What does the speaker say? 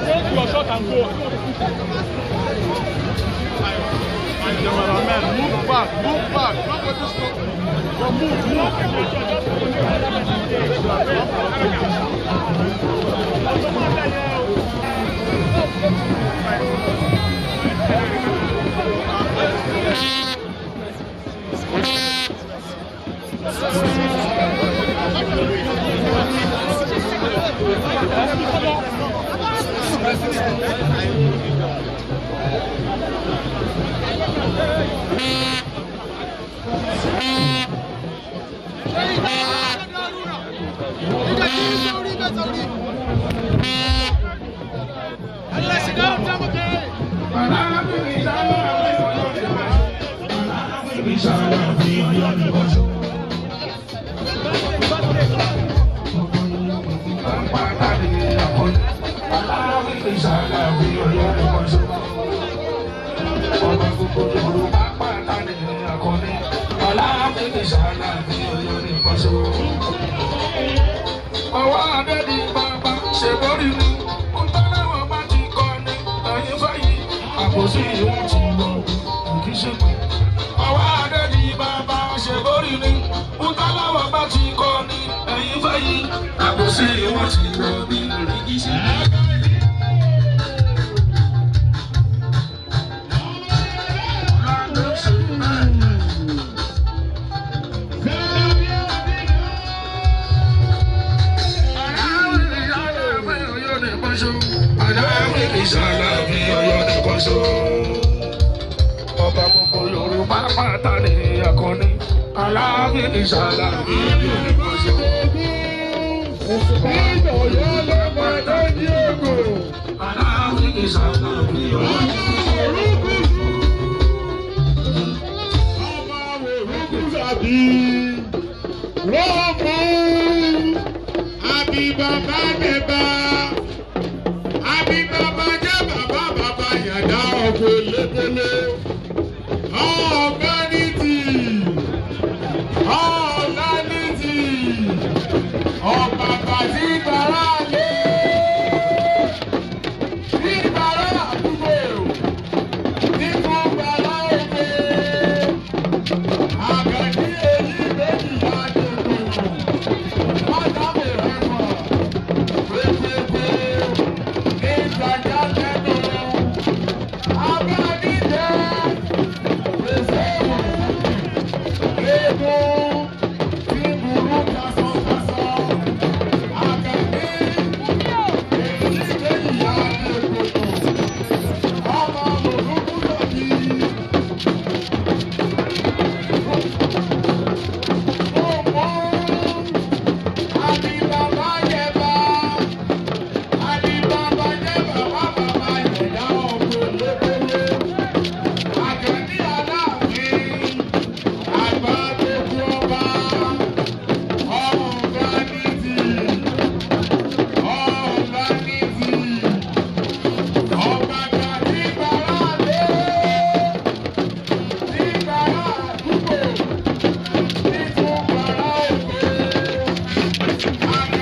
Take your shot and go. Cameraman, move back, move back. Nobody stop. Go move, move. Ọwọ́ Adédi bàbá ṣe borí ni, ń tọ́lá wọn bá ti kọ́ ni, ẹ̀yin fẹ́yì, àbòsí ìwọ̀n ti lọ, kì í ṣe pé. Ọwọ́ Adédi bàbá ṣe borí ni, ń tọ́lá wọn bá ti kọ́ ni, ẹ̀yin fẹ́yì, àbòsí ìwọ̀n ti lọ bí kì í ṣe pé. Ọba gbogbo Yorùbá pátá ní akọni, Aláàfin ìṣàlàyé Yorùbá. Aláàfin ìṣàlàyé Yorùbá. Àbí bàbá bẹ̀bà, àbí bàbá jẹ́ bàbá bàbá yàdá ọkọ̀ lébélé. Ọ̀gánìtì, ọ̀lànìtì, ọ̀bàbà tí bàrà lé, tí bàrà àdúgbò, tí tún bàrà òkè. Àgàdí èyí méjì àdùnkù, mọ́tàbí rẹ̀ mọ̀, pépépé, ní ìtajà. Àná.